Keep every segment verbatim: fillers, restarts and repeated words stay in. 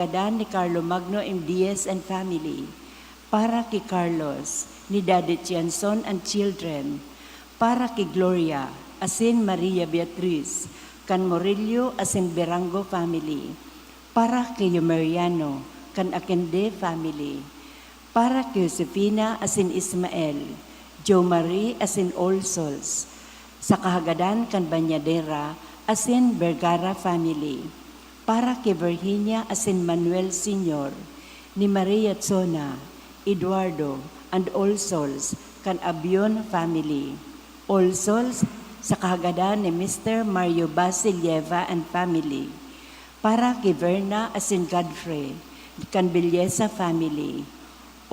Kadan ni Carlo Magno M. Diaz and family, para ki Carlos, ni Daddy Tianson and children, para ki Gloria, asin Maria Beatriz, kan Murillo asin Berango family, para ki Yumeriano, kan Akende family, para ki Josefina asin Ismael, Jo Marie asin All Souls, sa kahagadan kan Bañadera asin Vergara family, para ki Virginia asin Manuel Senior, ni Maria Zona, Eduardo, and All Souls kan Abion family. All Souls sa kahagadan ni Mister Mario Basilieva and family, para ki Verna asin Godfrey kan Belleza family.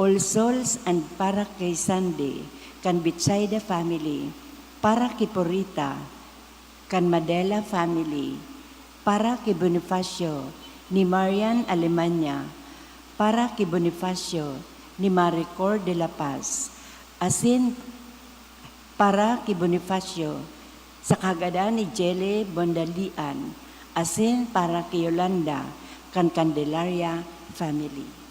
All Souls and para kay Sandy kan Betsaida family, para ki Purita kan Madela family, para ki Bonifacio ni Marian Alemania, para ki Bonifacio ni Maricor de la Paz, asin para ki Bonifacio sa kahagadan ni Jele Bondalian, asin para ki Yolanda kan Candelaria family.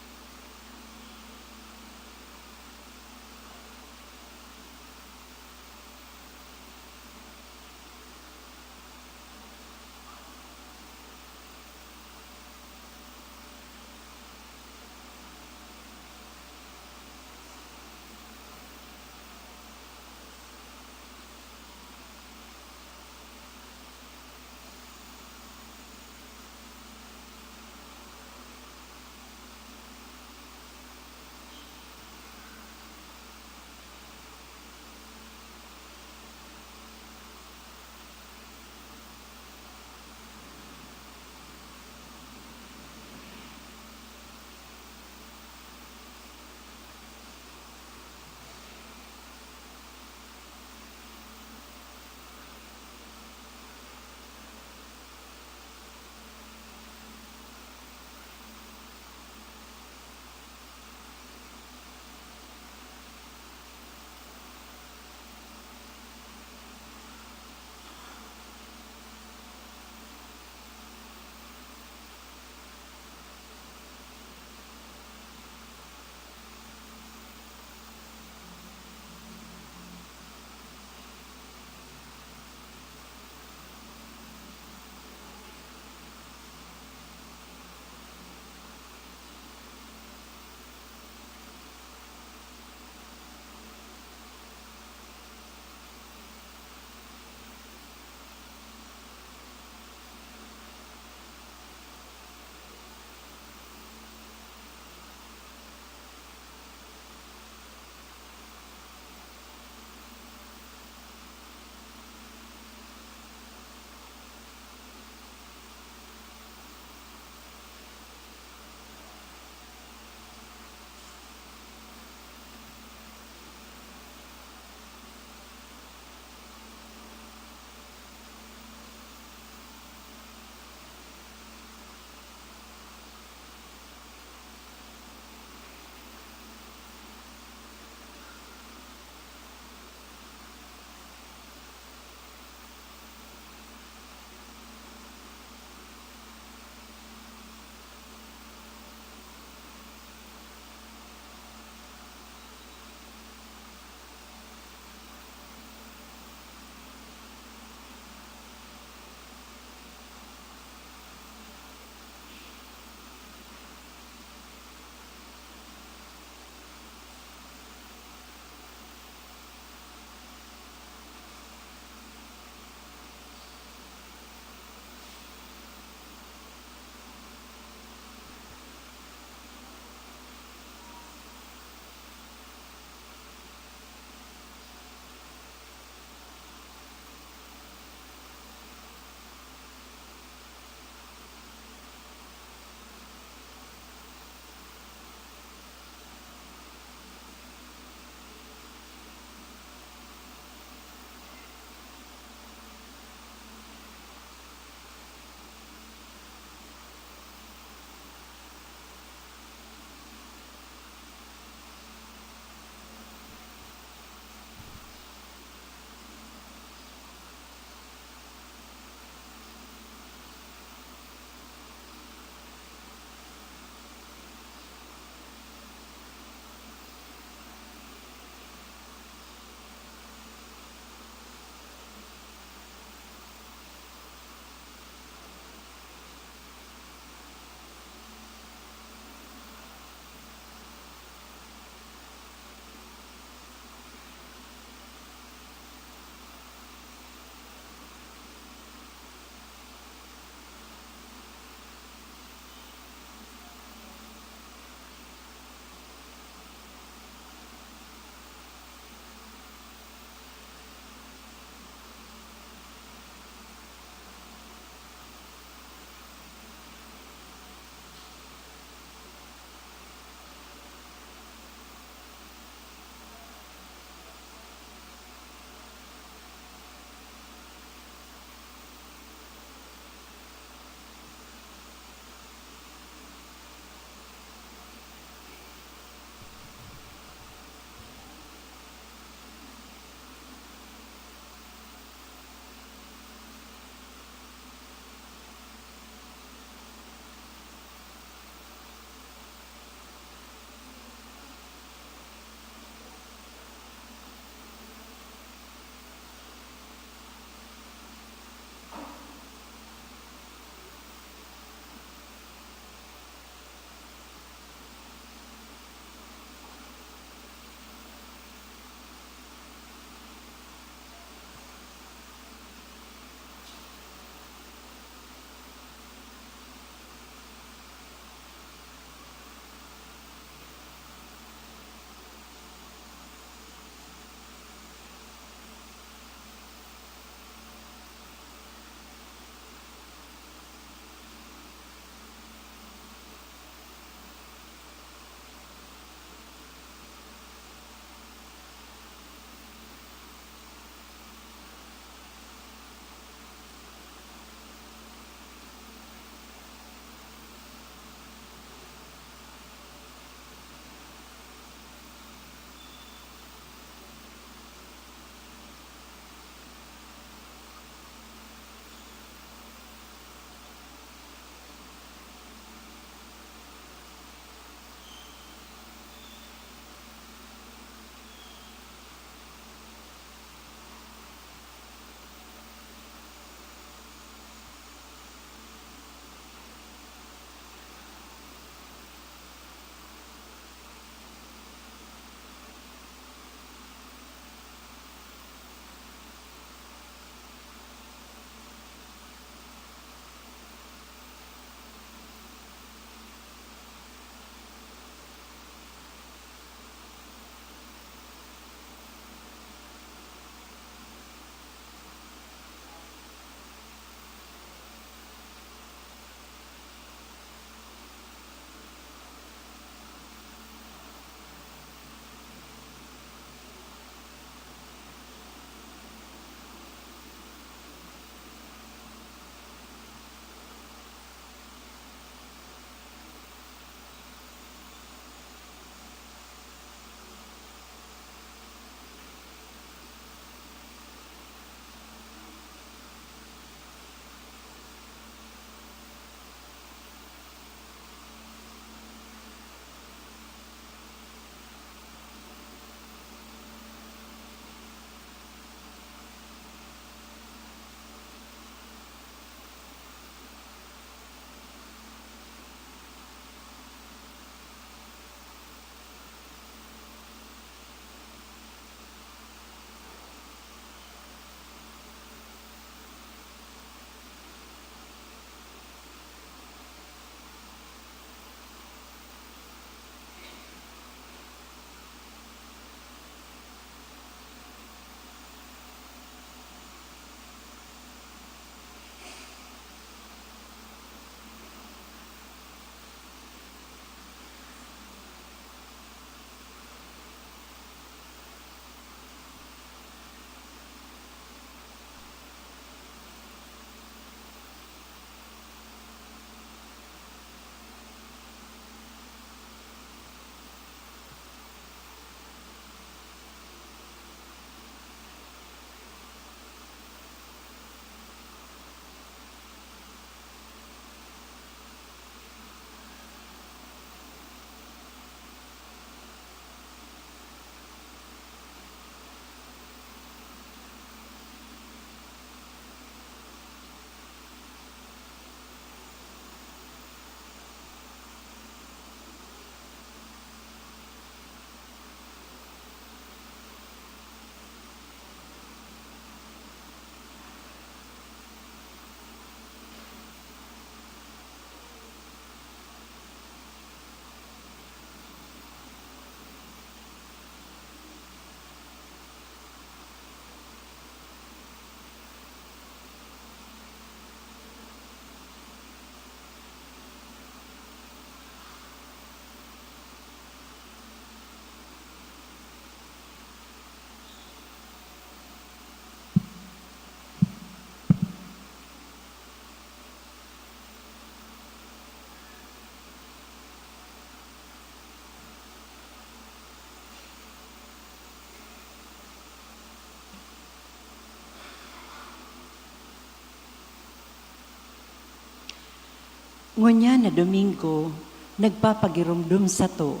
Ngunyan na Domingo, nagpapagiromdom sato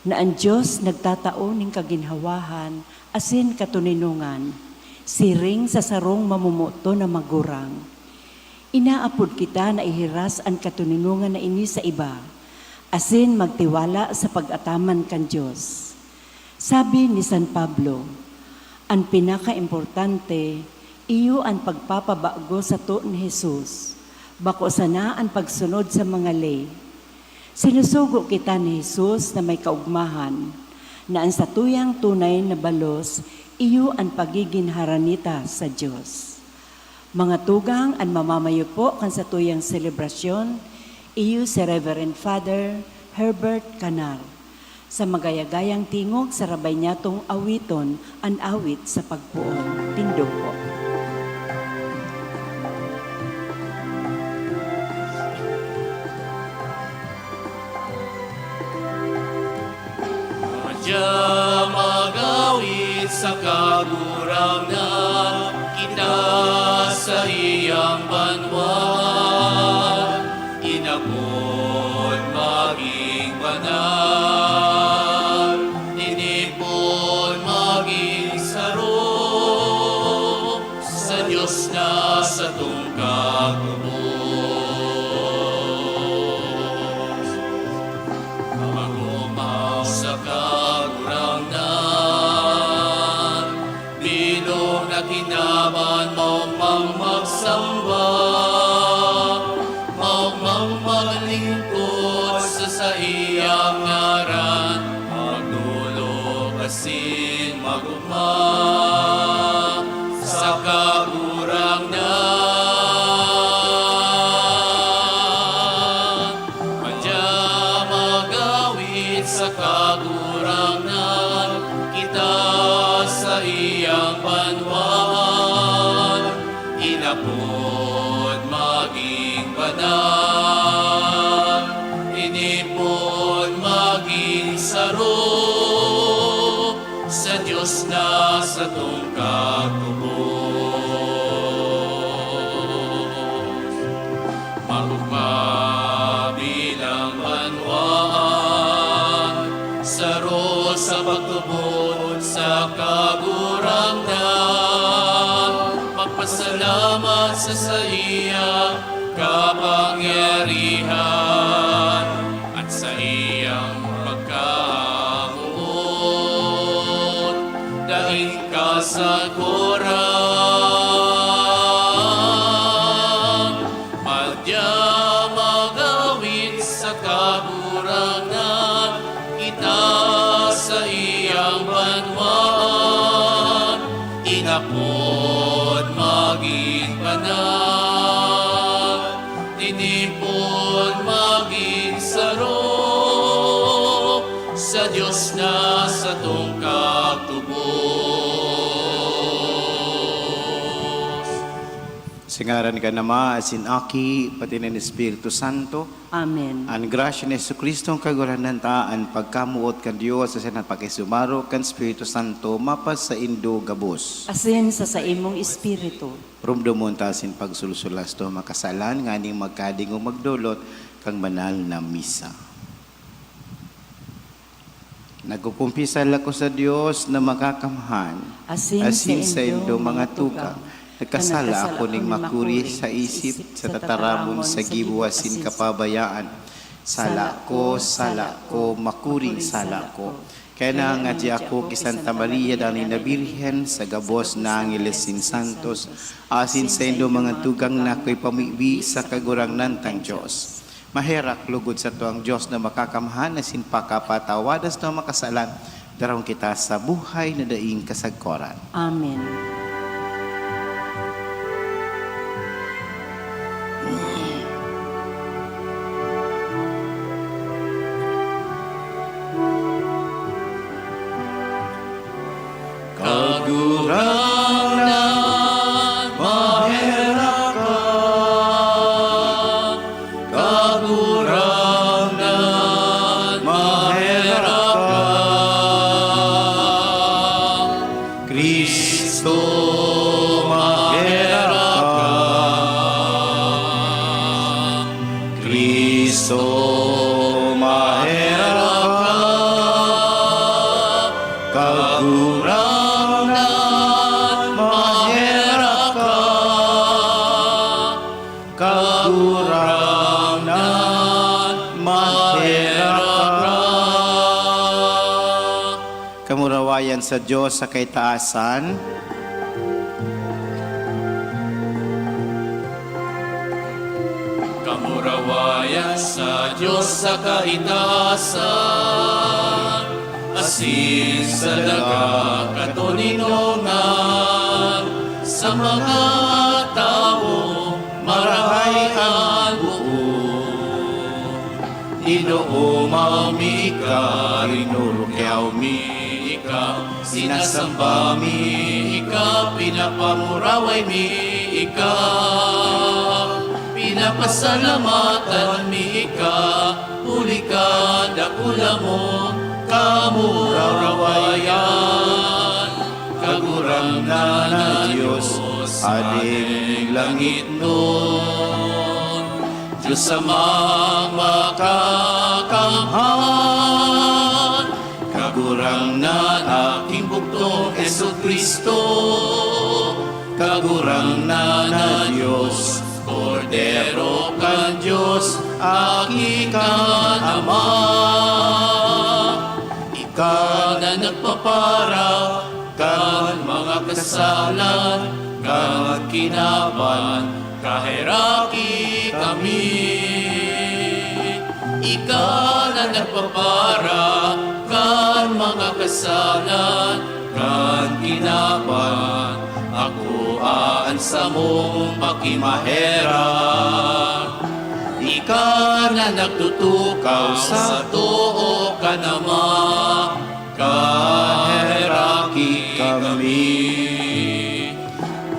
na an Dios nagtatao nin kaginhawahan asin katoninongan, siring sa sarong mamomoton na magurang. Inaapod kita na ihiras an katoninongan na ini sa iba, asin magtiwala sa pag-ataman kan Dios. Sabi ni San Pablo, "An pinakaimportante iyo an pagpapabago sato ni Jesus, bako sana an pagsunod sa mga ley." Sinusugo kita ni Jesus na may kaogmahan na an satuyang tunay na balos iyo an pagigin haranita sa Dios. Mga tugang, an mamamayo po kan satuyang selebrasyon, iyo si Reverend Father Herbert Canar. Sa magayagayang tingog, sarabay niyatong awiton an awit sa pagpoon. Tindog po. Madya mag-awit sa Kagurangnan, kita saiyang banwaan, inapod magin banal, inipon magin saro sa Dios na satong Kagtubos. Mag-omaw sa Kagurangnan, bilog na kinaban, maogmang magsamba, maogmang maglingkod sa saiyang ngaran, magdolok asin mag-ogma sa Kagurangnan. Madya mag-awit sa Kagurangnan, kita saiyang banwaan, inapod magin banal, inipon magin saro sa Dios na satong Kagtubos. Mag-ogma bilang banwaan, saro sa pagtubod sa Kagurangnan, magpasalamat sa saiyang kapangyarihan at saiyang pagkamoot daing kasakoran. Madya mag-awit sa Kagurangnan, kita saiyang banwaan, inapod magin banal, tinipon magin saro sa Dios na satong Kagtubos. Sa ngaran kan Ama, asin Aki, pati nin Espiritu Santo. Amen. An grasya ni Jesu-Cristo, an Kagurangnan ta, an pagkamoot kan Dios, asin an pakisumaro kan Espiritu Santo, mapasaindo gabos. Asin sa saimong espiritu. Rumdomon ta asin pagsulsulas to makasalan, nganing magkading o magdolot kan banal na misa. Nagkukumpisal ako sa Dios na makakamhan, Asin asin saindo, saindo, mga mga tugang, tugang, na nagkasala nagkasala ako ning ako ning makuri makuri sa sa isip, isip, sa sa tataramon, tataramon, sa sa gibo, gibo, asin asin sa kapabayaan. Sala ko, sala ko, makuring sala ko. Kaya naangad ako ki Santa Maria, danay na Birhen, sa gabos na angeles sin santos, asin saindo, mga tugang, na ako'y pamibi sa Kagurangnan tang Dios. Maherak lugod sato ang Dios na makakamhan asin pakapatawad sato ang makasalan, darahon kita sa buhay na daing kasagkoran. Amen. Kagurangnan, maherak ka. Kagurangnan, maherak ka. Cristo, Ayan sa Diyos sa kaitaasan. Kamurawayan sa Diyos sa kaitaasan, asin sa daga katoninongan, sa mga tawo marahay an boot. Inoomaw mi ika, rinurukyaw mi ika, sinasamba mi ika, pinapamuraway mi ika, pinapasalamatan mi ika, huli ka dakula mong kamurawayan. Kagurangnan na Diyos, Hading langitnon, Diyos Amang makakamhan, Kagurangnan, Aking bugtong Jesu-Cristo, Kagurangnan na Diyos, Kordero kan Diyos, Aki kan Ama. Ika na nagpapara kan mga kasalan kan kinaban, kaheraki kami. Ika na nagpapara kan mga kasalan kan kinaban, akoa an samong pakimaherak. Ika na nagtutukaw sa too kan Ama, kaheraki kami.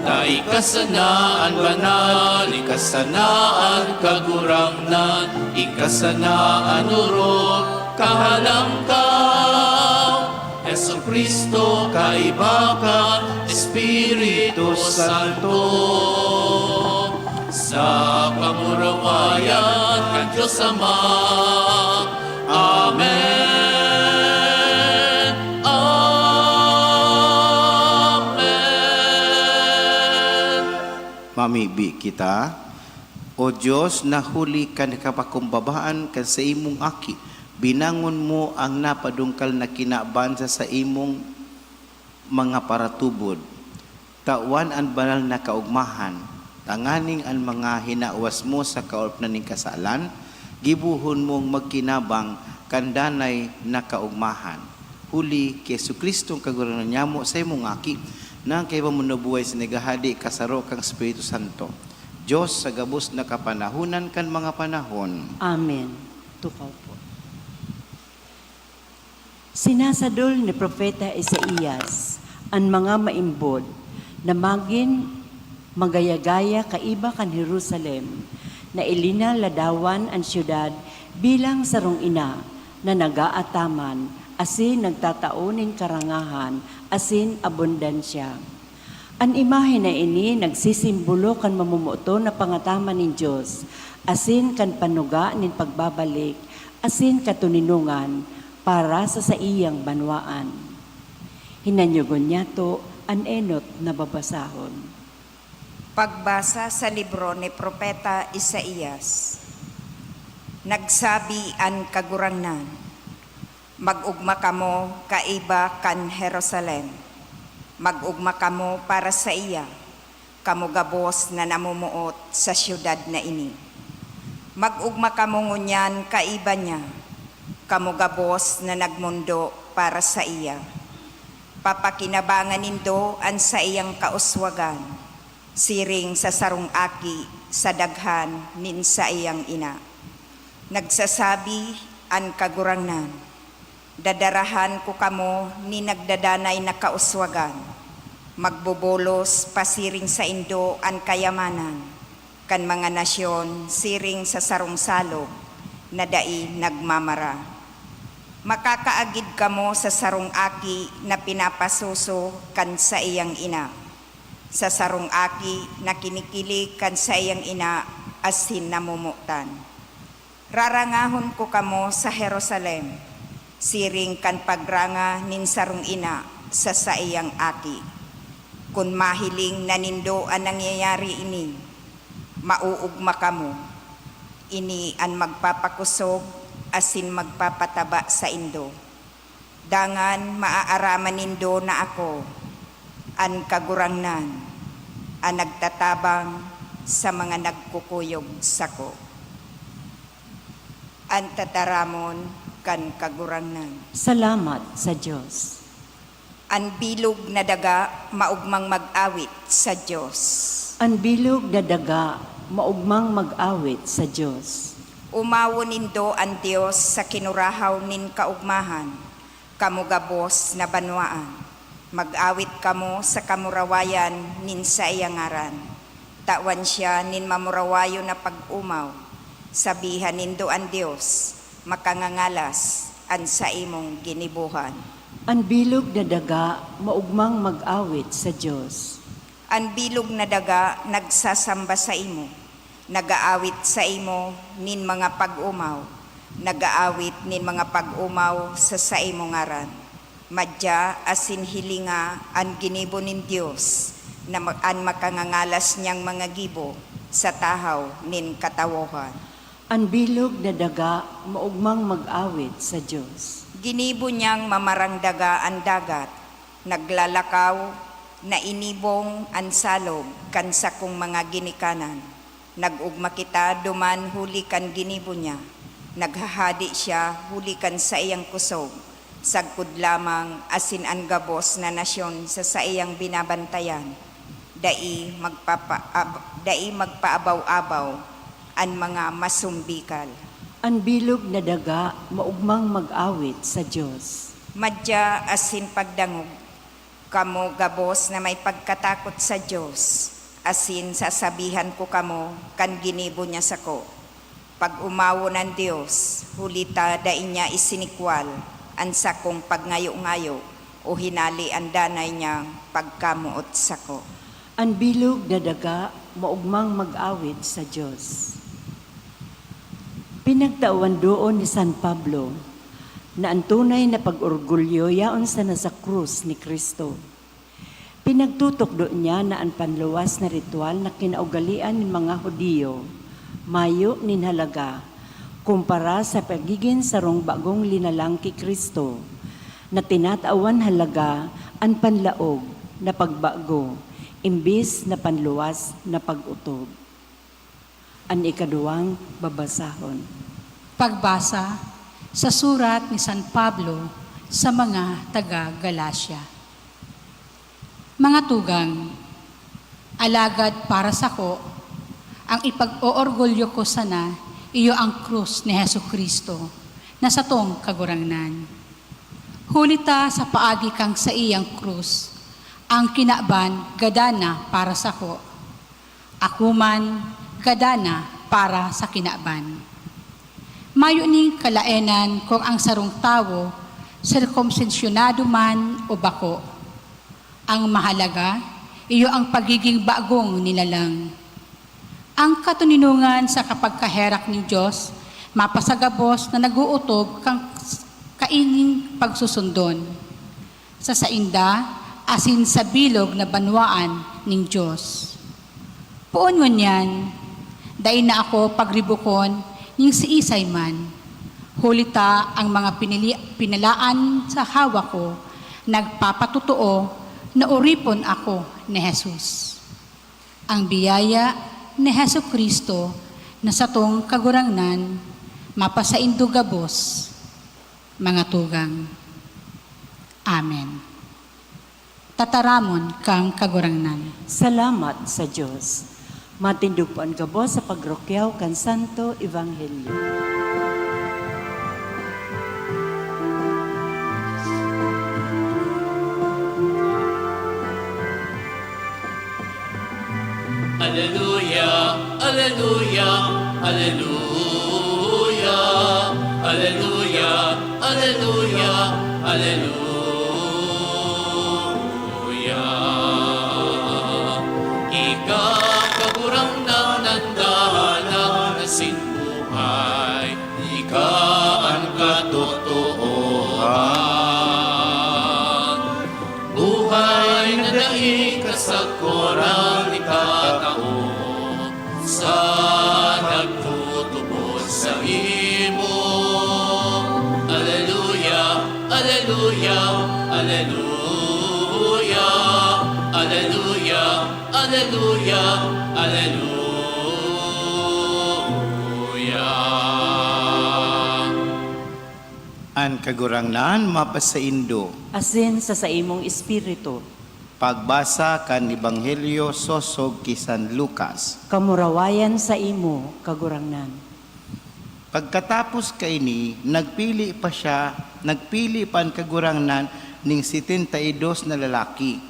Dai ka sana an banal, ika sana an kagurangnan, ika sana an orog, kahalangkaw. Jesu-Cristo, kaiba kan Espiritu Santo, sa kamurawayan kan Dios Ama. Amen. Amen. Mamibi kita. O Dios, na huli kan kapakumbabaan kan saimong Aki, binangon mo an napadungkal na kinaban sa saimong mga paratubod. Tawan an banal na kaogmahan, tanganing an mga hinawas mo sa kaoripnan nin kasalan, gibohon mong magkinabang kan danay na kaogmahan. Huli ki Jesu-Cristo an Kagurangnan nyamo, saimong Aki, na an kaiba mo nabuhay sa naghahade kasaro kan Espiritu Santo, Dios sa gabos na kapanahonan kan mga panahon. Amen. Tukaw po. Sinasadol ni Propeta Isaias an mga maimbod na magin magaya-gaya kaiba kan Jerusalem, na ilinaladawan an syudad bilang sarong ina na nag-aataman asin nagtatao nin karangahan asin abundansya. An imahe na ini nagsisimbolo kan mamomoton na pangataman nin Dios, asin kan panuga nin pagbabalik asin katoninongan para sa saiyang banwaan. Hinanyogon niyato an enot na babasahon. Pagbasa sa libro ni Propeta Isaias. Nagsabi an Kagurangnan, "Mag-ogma kamo kaiba kan Jerusalem. Mag-ogma kamo para saiya, kamo gabos na namomoot sa syudad na ini. Mag-ogma kamo ngunyan kaiba niya, kamo gabos na nagmondo para saiya. Papakinabangan nindo an saiyang kauswagan, siring sa sarong aki sa daghan nin saiyang ina." Nagsasabi an Kagurangnan, "Dadarahan ko kamo nin nagdadanay na kauswagan. Magbobolos pasiring saindo an kayamanan kan mga nasyon siring sa sarong salog na dai nagmamara. Makakaagid kamo sa sarong aki na pinapasuso kan saiyang ina, sa sarong aki na kinikilig kan saiyang ina asin namomotan. Rarangahon ko kamo sa Jerusalem, siring kan pagranga nin sarong ina sa saiyang aki. Kun mahiling na nindo an nangyayari ini, maoogma kamo. Ini an magpapakosog asin magpapataba saindo. Dangan maaaraman nindo na ako, an Kagurangnan, an nagtatabang sa mga nagkukuyog sako. An tataramon kan Kagurangnan. Salamat sa Dios. An bilog na daga maogmang mag-awit sa Dios. An bilog na daga maogmang mag-awit sa Dios. Omawon nindo an Dios sa kinurahaw nin kaogmahan, kamo gabos na banwaan. Mag-awit kamo sa kamurawayan nin saiyang ngaran. Tawan siya nin mamurawayon na pag-omaw. Sabihan nindo an Dios, makangangalas an saimong ginibohan. An bilog na daga maogmang mag-awit sa Dios. An bilog na daga nagsasamba saimo, nag-aawit saimo nin mga pag-omaw, nag-aawit nin mga pag-omaw sa saimo ngaran. Madya asin hilinga an ginibo nin Dios, na ma-, an makangangalas niyang mga gibo sa tahaw nin katawohan. An bilog na daga maogmang mag-awit sa Dios. Ginibo niyang mamarang daga an dagat, naglalakaw, nainibong an salog kan sakong mga ginikanan. Nag-ogma kita duman huli kan ginibo niya, naghahade siya huli kan saiyang kosog, sagkod lamang asin an gabos na nasyon sa saiyang binabantayan. Dai magpapa-, ab-, dai magpaabaw-abaw an mga masumbikal. An bilog na daga maogmang mag-awit sa Dios. Madya asin pagdangog, kamo gabos na may pagkatakot sa Dios, asin sasabihan ko kamo kan ginibo niya sako. Pag-omawon an Dios, huli ta dai niya isinikwal an sakong pagngayo-ngayo o hinali an danay niyang pagkamoot sako. An bilog na daga maogmang mag-awit sa Dios. Pinagtawan doon ni San Pablo na an tunay na pag-orgulyo yaon sana sa krus ni Cristo. Pinagtutukdo niya na an panluwas na ritual na kinaugalean nin mga Judio mayo nin halaga kumpara sa pagigin sarong bagong linalang ki Cristo, na tinatawan halaga an panlaog na pagbago, imbis na panluwas na pag-otob. An ikaduwang babasahon. Pagbasa sa surat ni San Pablo sa mga taga Galacia. Mga tugang, alagad para sako, ang ipag-oorgulyo ko sana iyo ang krus ni Jesu-Cristo na satong Kagurangnan. Huli ta sa paagi kan saiyang krus, ang kinaban gadan na para sako. Ako man, gadan na para sa kinaban. Mayo nin kalaenan kung ang sarong tawo sirkumsisyonado man o bako. Ang mahalaga, iyo ang pagiging bagong nilalang. Ang katoninongan sa kapagkaherak nin Dios mapasagabos na nag-ootob kan kaining pagsusundon sa sainda asin sa bilog na banwaan nin Dios. Poon ngunyan, dai na ako pagribokon nin siisay man, huli ta ang mga pinili-, pinalaan sa hawak ko nagpapatotoo na oripon ako ni Jesus. Ang biyaya ni Jesu-Cristo na satong Kagurangnan mapasaindo gabos, mga tugang. Amen. Tataramon kan Kagurangnan. Salamat sa Dios. Matindog po an gabos sa pagrukyaw kan Santo Ebanghelyo. Aleluya, aleluya, aleluya, aleluya, aleluya, aleluya. Ika, Kagurangnan, an dalan asin buhay. Ika an katotoohan, buhay na dai kasakoran itatao sa nagtutubod saimo. Aleluya, aleluya. Aleluya, aleluya. An Kagurangnan mapasaindo. Asin sa saimong espiritu. Pagbasa kan Ebanghelyo sosog ki San Lucas. Kamurawayan saimo, Kagurangnan. Pagkatapos kaini, nagpili pa siya, nagpili pa an Kagurangnan ning setenta y dos na lalaki.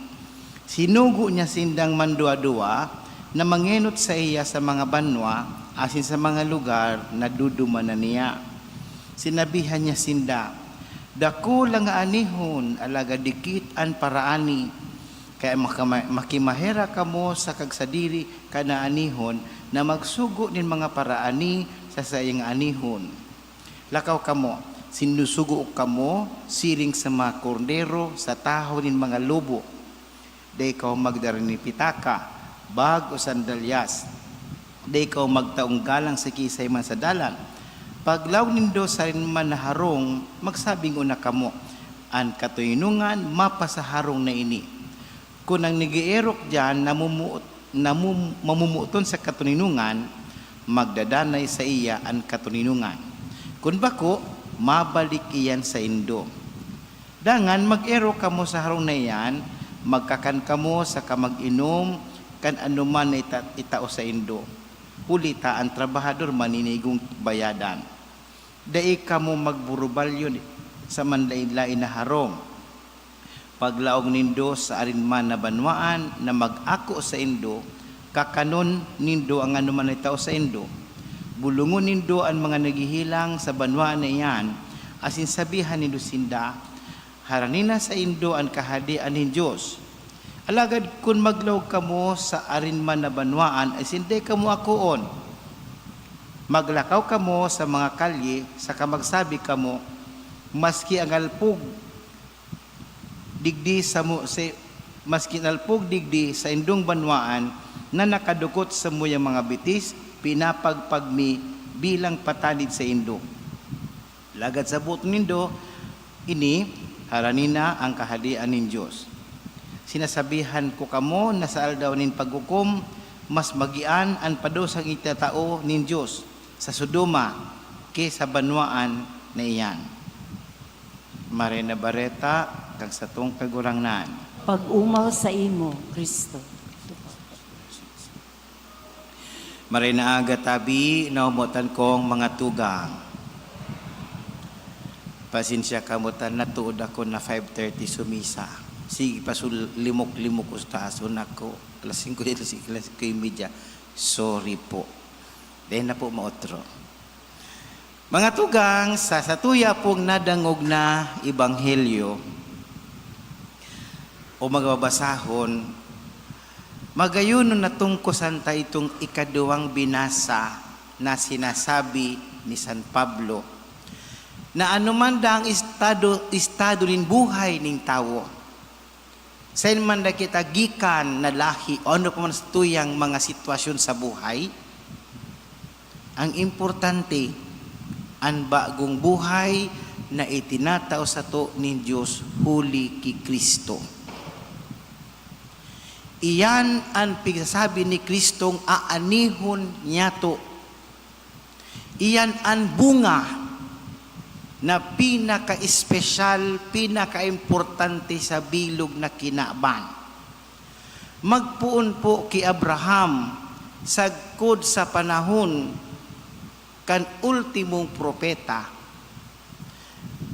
Sinugo niya sindang manduwa-duwa na mangenot saiya sa mga banwa asin sa mga lugar na dudumanan niya. Sinabihan niya sinda, "Dakula nga anihon, alagad dikit an paraani. Kaya makama-, makimaherak kamo sa kagsadiri kan aanihon na magsugo nin mga paraani sa saiyang anihon. Lakaw kamo, sinusugo kamo siring sa mga kordero sa tahaw nin mga lobo. Dai kamo magdara nin pitaka, bag o sandalyas. Dai kamo magtaong galang sa kiisay man sa dalan. Paglaog nindo sa arin man na harong, magsabi nguna kamo, 'An katoninongan mapa sa harong na ini.' Kun ang nag-eerok diyan namumuot, namum-, mamumuoton sa katoninongan, magdadanay saiya an katoninongan. Kun bako, mabalik iyan saindo. Dangan mag-erok kamo sa harong na iyan, magkakan kamo saka mag-inom kan anoman na ita-, itao saindo, huli ta an trabahador maninigong bayadan. Dai kamo magburubalyo sa manlaen-laen na harong. Paglaog nindo sa arin man na banwaan na mag-ako saindo, kakanon nindo an anoman na itao saindo. Bolongon nindo an mga naghehelang sa banwaan na iyan, asin sabihan nindo sinda, 'Harani na saindo an Kahadean nin Dios.' Alagad kun maglaog kamo sa arin man na banwaan asin dai kamo akoon, maglakaw kamo sa mga kalye saka magsabi kamo, 'Maski an alpog digdi samo, si, maski an alpog digdi saindong banwaan na nakadukot samuyang mga bitis, pinapagpag mi bilang patanid saindo.' Alagad saboton nindo ini, harani na an Kahadean nin Dios. Sinasabihan ko kamo na sa aldaw nin paghukom, mas magian an padusang itatao nin Dios sa Sodoma ki sa banwaan na iyan." Maray na Bareta kan satong Kagurangnan. Pag-omaw saimo, Cristo. Maray na aga, tabi, naomotan kong mga tugang. Pasensya kamo ta, natuod ako na five thirty sumisa. Sige pa, sul-, limok-limok ko sa taas, una ko, alas singko, alas singko y media. Sorry po. Dahil na po maotro. Mga tugang, sa satuya pong nadangog na ebanghelyo o magbabasahon, magayon na tungkosan ta itong ikaduwang binasa na sinasabi ni San Pablo, na anuman daang estado, estado nin buhay nin tawo, saen man da kita gikan na lahi o ano pa man sa tuyang mga sitwasyon sa buhay, ang importante, an bagong buhay na itinatao sato nin Dios huli ki Cristo. Iyan an pigsasabi ni Cristong aanihon niyato. Iyan an bunga na pinaka-espesyal, pinaka-importante sa bilog na kinaban. Magpoon po ki Abraham, sagkod sa panahon kan ultimong propeta.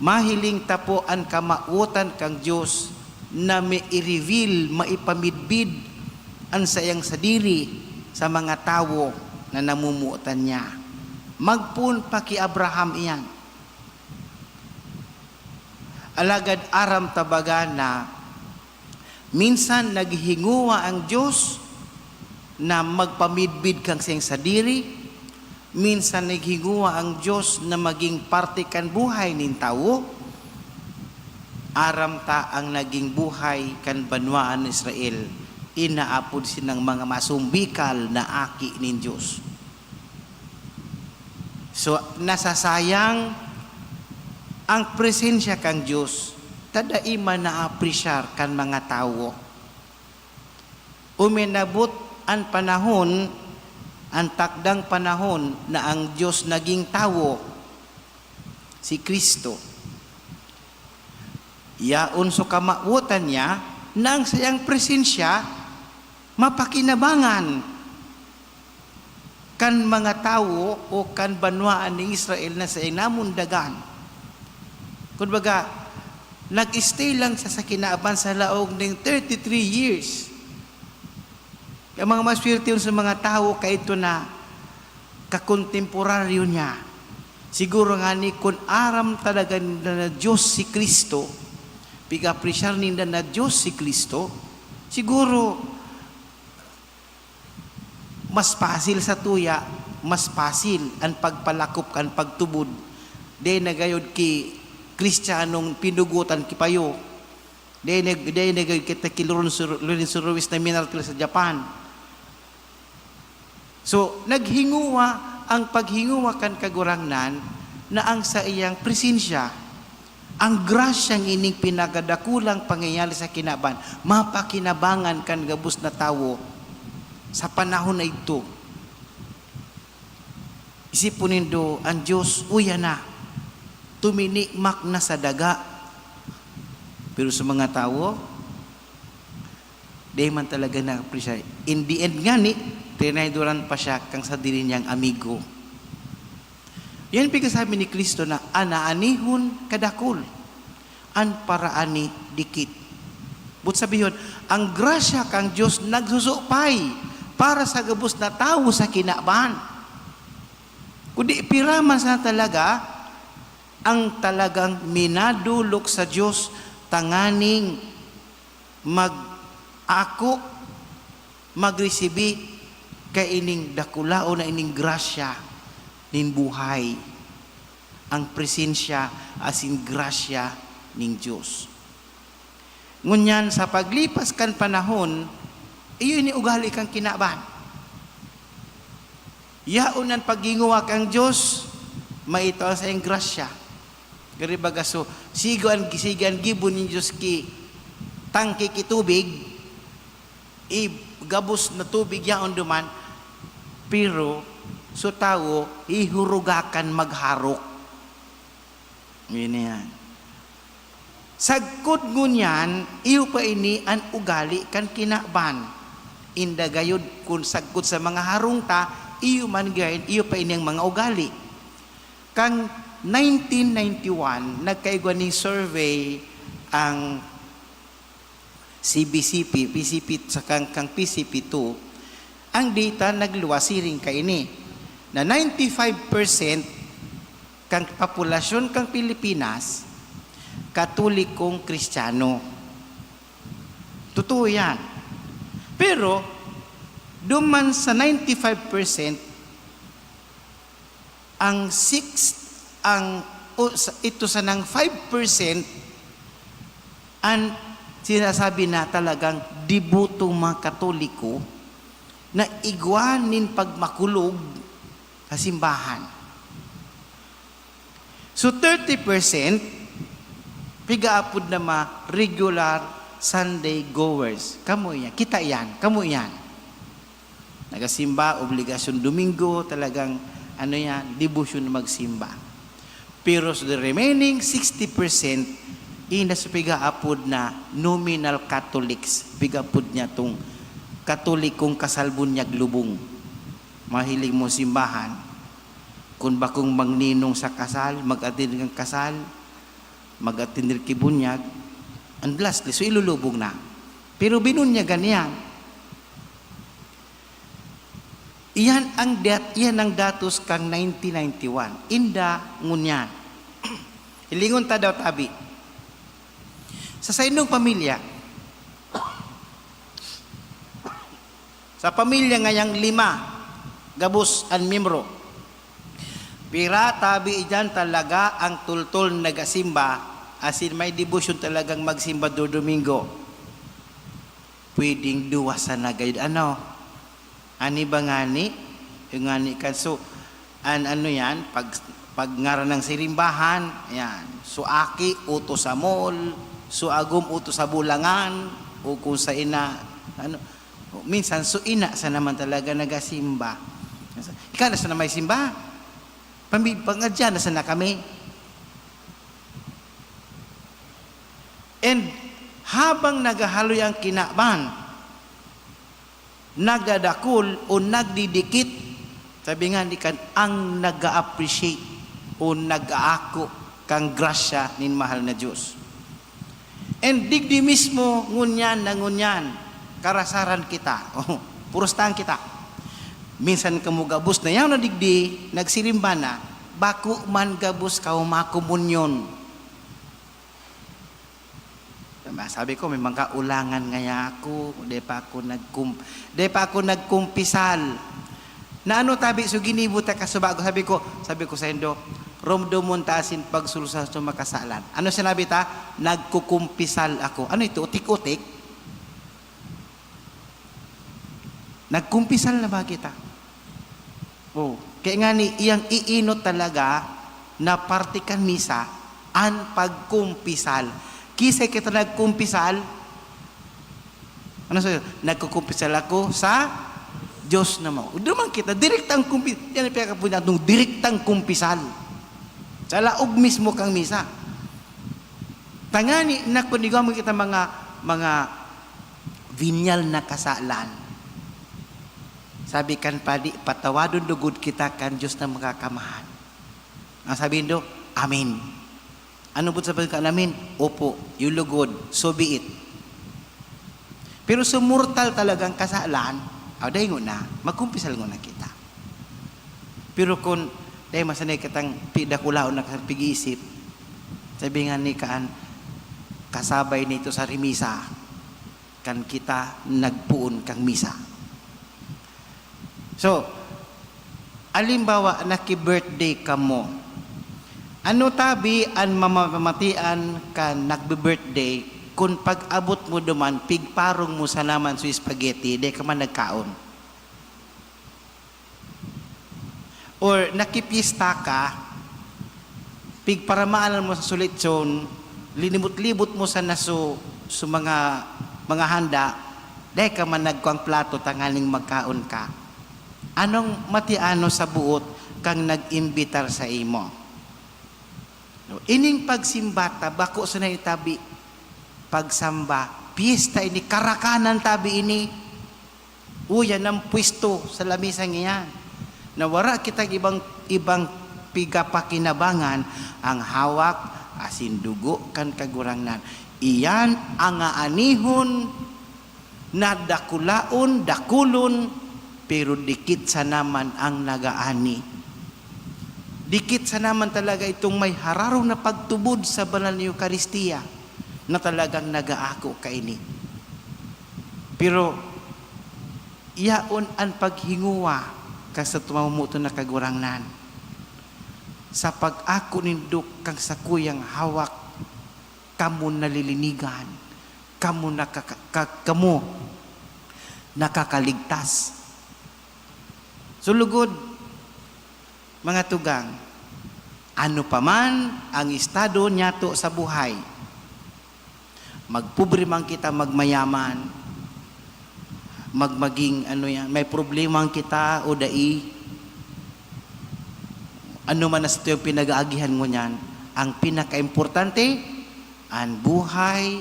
Mahiling ta po an kamawotan kan Dios na may i-reveal, maipamidbid an saiyang sadiri sa mga tawo na namomotan niya. Magpoon pa ki Abraham iyan. Alagad aram ta baga na minsan naghihingowa ang Dios na magpamidbid kan saiyang sadiri, minsan naghihingowa ang Dios na magin parte kan buhay nin tawo. Aram ta an nagin buhay kan banwaan Israel, inaapod sinang mga masumbikal na aki nin Dios. So, nasasayang ang presensya kan Dios ta dai man naapresyar kan mga tawo. Uminabot An panahon, an takdang panahon na ang Dios naging tawo, si Cristo. Yaon so kamawotan niya na ang saiyang presensya mapakinabangan kan mga tawo o kan banwaan nin Israel na saiyang namundagan. Kumbaga, nag-stay lang siya sa kinaban sa laog nin thirty-three years. Ang mga maswertehon sa mga tawo kaidto na kakontemporaryo niya. Siguro ngani kun aram talaga ninda na Dios si Cristo, pig-apresyar ninda na Dios si Cristo, siguro mas pasil sa tuya, mas pasil an pagpalakop kan pagtubod. Dai na gayod ki Kristiyanong pinugotan ki payo. Dai na, dai na gayod kita ki Lorenzo, Lorenzo Ruiz na minartir sa Japan. So, naghinguwa ang paghinguwa kan Kagurangnan na ang saiyang presensya, ang grasyang ining pinakadakulang pangyayari sa kinaban, mapakinabangan kan gabos na tawo sa panahon na idto. Isipon nindo, ang Dios, uya na, tuminikmak na sa daga. Pero sa mga tawo, di man talaga na-appreciate. In the end ngani, tinayduran pa siya kan sadiri niyang amigo. Yan pigkasabi ni Cristo na anaanihon kadakul an paraani dikit. But sabihon, ang grasya kan Dios nagsusupay para sa gabos na tawo sa kinaban. Kundi pira man sana talaga ang talagang minadolok sa Dios tanganing mag-ako, magresibi kaining dakulaon na ining grasya nin buhay, ang presensya asin grasya nin Dios. Ngunyan, sa paglipas kan panahon, iyo ini ugali kan kinaban. Yaon an paghinguwa kan Dios, maito an saiyang grasya. Gari baga, so, sigo an, sigo an gibo nin Dios ki tangke ki tubig, i-, gabos na tubig yaon duman, pero so tawo, hihurugakan magharok. Yun na yan. Sagkod ngunyan, iyo pa ini an ugali kan kinaban. Inda gayod kun sagkod sa mga harong ta, iyo man gayon, iyo pa ini ang mga ugali. Kan nineteen ninety-one, nagkaigwa nin survey ang C B C P, P C P, sa kang, kang P C P two, ang data nagluwas siring kaini, na ninety-five percent kan populasyon kan Pilipinas, Katolikong Kristiyano. Totoo yan. Pero, duman sa ninety-five percent, ang six, ang, o, sa, ito sanang five percent, an sinasabi na talagang debotong mga Katoliko na igwa nin pagmakulog sa simbahan. So, thirty percent, pigaapod na mga regular Sunday goers. Kamo yan. Kita yan. Kamo yan. Nagasimba, obligasyon Domingo, talagang, ano yan, debosyon magsimba. Pero sa the remaining sixty percent, ina sa pigaapod na nominal Catholics, pigaapod niya tong Katolikong kasalbunyag lubong. Mahilig mo simbahan, kun bakong magninong sa kasal, mag-attend kang kasal, mag-attend ki bunyag, and lastly, so ilulubong na. Pero binunyagan niya. Iyan ang dat-, iyan ang datos kang nineteen ninety-one. Inda ngunyan. Hilingon ta daw tabi. Sa saindong pamilya, sa pamilya ngayang lima, gabos an miyembro. Pira tabi iyan talaga ang tultol na nagasimba, asin may debosyon talagang magsimba do Domingo? Pwedeng duwa sana gayod, ano? Ani ba ngani? Yung ngani kan, so, an, ano yan, pag, pag ngaran ng sirimbahan, yan. So, aki, utos sa mall, so, agom, utos sa bulangan, o kung sa ina, ano, Minsan, so ina sa naman talaga nagasimba. Ika na sana may simba. Pami-, pangadya na sana kami. And habang nagahaloy ang kinaban, nagadakul o nagdidikit, sabi nga ni kan, ang nag-a-appreciate o nag-aako kan grasya nin mahal na Dios. And digdi mismo, ngunyan na ngunyan, karasaran kita. Oh, purustahan kita. Minsan kamo gabos na yaon na digdi, nagsirimba na, bako man gabos ka humakomunyon. Sabi ko, "May mga ulangan ngaya ako, di pa ako nagkum-, di pa ako nagkumpisal." Na ano tabi, so ginibo ta kasubago, sabi ko, sabi ko sa indo, "Romdomon ta asin pagsulsa sa makasalan." Ano sinabi ta? "Nagkukumpisal ako." Ano ito? Utik-utik? Nagkumpisal na ba kita? Oh, kaya nga ni, iyang iinot talaga na parte kan misa, an pagkumpisal. Kisay kita nagkumpisal? Ano sa'yo? "Nagkukumpisal ako sa Diyos na mao." Duman kita, direktang kumpi-, yan ang pinakapunyan, itong direktang kumpisal. Sa laog mismo kang misa. Tangani na kun igwa mo kita mga, mga venial na kasalan. Sabi kan padi, "Patawadon lugod kita kan Diyos na Makakamhan." Ang sabi nindo, "Amen." Ano po sabi ka, "Amen"? Opo, yung lugod, so be it. Pero sa mortal talagang kasalan, aw, dai ngona, magkumpisal ngona kita. Pero kun dai masanay kitang pi-, dakulaon na pig-iisip, sabi nga ni kaan, kasabay nito sa remisa, kan kita nagpoon kang misa. So, halimbawa, naki-birthday kamo. Ano tabi an mamamatian kan nagbe-birthday kun pag-abot mo duman, pigparong mo sana man so spaghetti, dai ka man nagkaon? Or nakipyesta ka, pigparamaanan mo sa sulitsyon, linibot-libot mo sana so, so mga, mga handa, dai ka man nagkuang plato tanganing magkaon ka. Anong matiano sa buot kang nag-imbitar sa imo? No, ining pagsimba ta, bako sana itabi pagsamba. Piyesta ini, karakanan tabi ini. Uya nang pwesto sa lamisang iyan, na wara kitang ibang, ibang pigapakinabangan, ang hawak asin dugo kan Kagurangnan. Iyan ang aanihon na dakulaon, dakulon, pero dikit sana man ang nagaani. Dikit sana man talaga itong may hararo na pagtubod sa banal na Eukaristiya na talagang nagaako kaini. Pero yaon an paghingowa kan satuyang mamumuto na Kagurangnan. Sa pag-ako nindo kan sakuyang hawak, kamo nalilinigan, kamo nakaka-, ka-, kamo nakakaligtas. So, lugod, mga tugang, ano pa man ang estado niyato sa buhay, magpobre man kita, magmayaman, magmaging ano yan, may problema kita o dai, ano man na sa tuyang pinag-aagihan mo niyan, ang pinakaimportante, an buhay,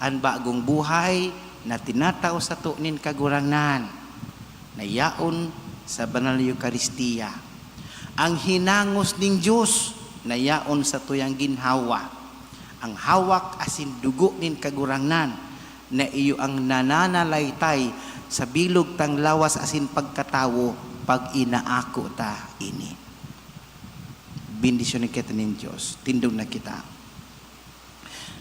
an bagong buhay na tinatao sato nin Kagurangnan, na yaon sa Banal na Eukaristiya. Ang hinangos nin Dios na yaon sa tuyang ginhawa. Ang hawak asin dugo nin Kagurangnan na iyo ang nananalaytay sa bilog tang lawas asin pagkatawo pag inaako ta ini. Bendisyonan kita nin Dios. Tindog na kita.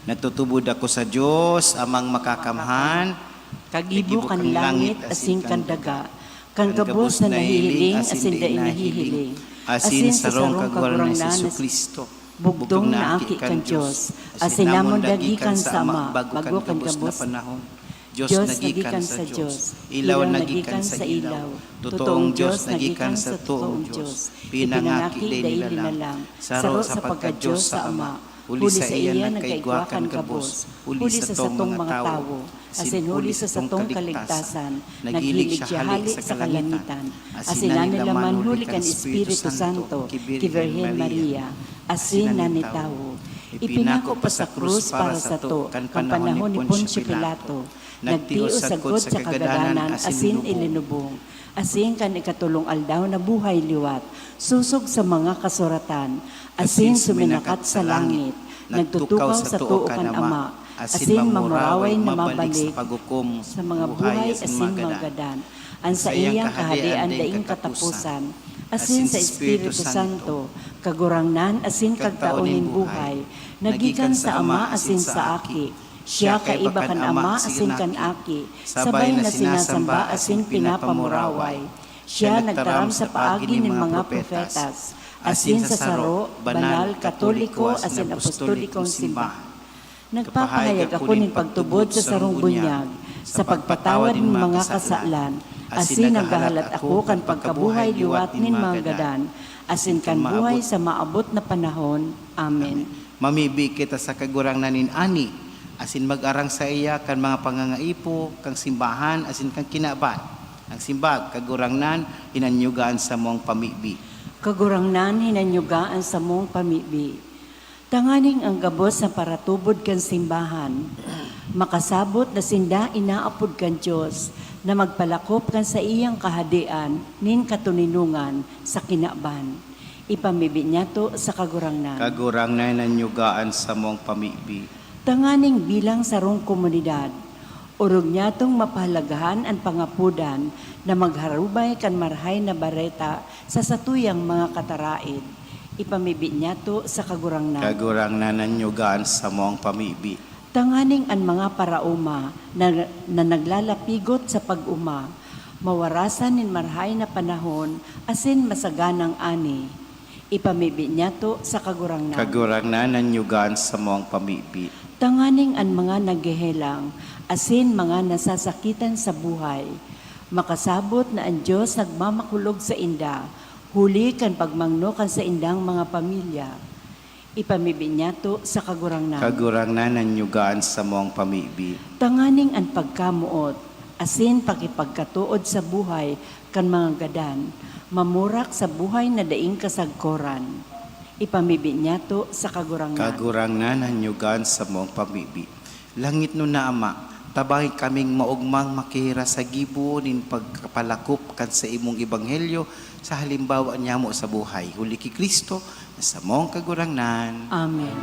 Nagtutubod ako sa Dios, Amang Makakamhan, kagibo kan langit asin kan daga, kan gabos na nahihiling asin dai nahihiling, asin sa sarong Kagurangnan na Jesu-Cristo, bugtong na Aki kan Dios, asin namon dagikan sa Ama bago kan gabos na panahon. Dios na gikan sa Dios, ilaw na gikan sa ilaw, totoong Dios na gikan sa totoong Dios, pinangaki dai linalang, saro sa pagka-Dios sa Ama, Huli sa iya nagkaigwa kan gabos, huli sa satong mga tawo, asin huli sa satong kaligtasan, naghilig siya hale sa kalangitan, asin nanilaman huli kan Espiritu Santo ki Birhen Maria, asin nanitawo. Ipinako pa sa krus para sato kan panahon ni Poncio Pilato. Nagtios sagkod sa kagadanan asin ilinubong. Asin kan ikatolong aldaw nabuhay liwat, sosog sa mga kasuratan, asin suminakat sa langit, nagtutukaw sa too kan Ama, asin mamuraway na mabalik sa paghukom sa mga buhay asin mga gadan. An saiyang kahadean daing kataposan, asin sa Espiritu Santo, Kagurangnan asin Kagtao nin buhay, nagikan sa Ama asin sa Aki. Siya kaiba kan Ama asin kan Aki, sabay na sinasamba asin pinapamuraway. Siya nagtaram sa paagi nin mga propetas, asin sa saro, banal, katoliko, asin apostolikong simbahan. Nagpapahayag ako nin pagtubod sa sarong bunyag, sa pagpatawad nin mga kasalan, asin naghahalat ako kan pagkabuhay liwat nin mga gadan, asin kan buhay sa maabot na panahon. Amen. Mamibi kita sa Kagurangnan nin ani, asin mag-arang saiya kan mga pangangaipo kan simbahan asin kan kinaban. An simbag, Kagurangnan, hinanyuga an samong pamibi. Kagurangnan, hinanyuga an samong pamibi. Tanganing an gabos na paratubod kan simbahan, makasabot na sinda inaapod kan Dios na magpalakop kan saiyang kahadean nin katoninongan sa kinaban. Ipamibi niyato sa Kagurangnan. Kagurangnan, hinanyuga an samong pamibi. Tanganing bilang sarong komunidad, orog niyatong mapahalagahan an pangapodan na magharubay kan Marahay na Bareta sa satuyang mga kataraed. Ipamibi niyato sa Kagurangnan. Kagurangnan, hinanyuga an samong pamibi. Tanganing an mga paraoma na, na naglalapigot sa pag-oma, mawarasan nin marahay na panahon asin masaganang ani. Ipamibi niyato sa Kagurangnan. Kagurangnan, hinanyuga an samong pamibi. Tanganing an mga naghehelang asin mga nasasakitan sa buhay, makasabot na an Dios nagmamakulog sainda, huli kan pagmangno kan saindang mga pamilya. Ipamibi niyato sa Kagurangnan. Kagurangnan, hinanyuga an samong pamibi. Tanganing an pagkamoot asin pakipagkatood sa buhay kan mga gadan mamurak sa buhay na daing kasagkoran. Ipamibi niyato sa Kagurangnan. Kagurangnan, hinanyuga an samong pamibi. Langitnon na Ama, tabangi kaming maogmang makihiras sa gibo nin pagkapalakop kan saimong ebanghelyo sa halimbawa nyamo sa buhay. Huli ki Cristo, na samong Kagurangnan. Amen.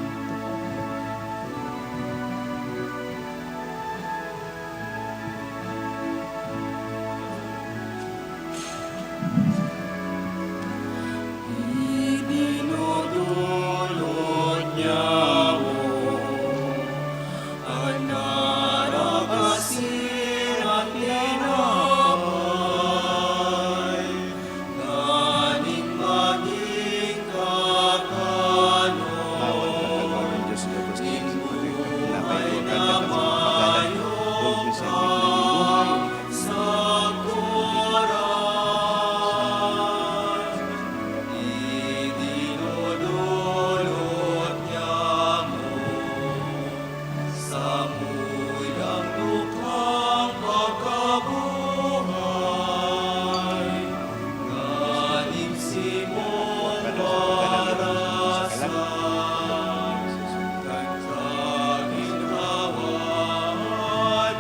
Idinudulot niya mo an narakasin at tinapay, nganing maging kakanon. Bawal na tagaw ng Diyos gabos na sa pagkain na tinapay, o kanya na sa pagpagalan. Kung may sangkit na buhay,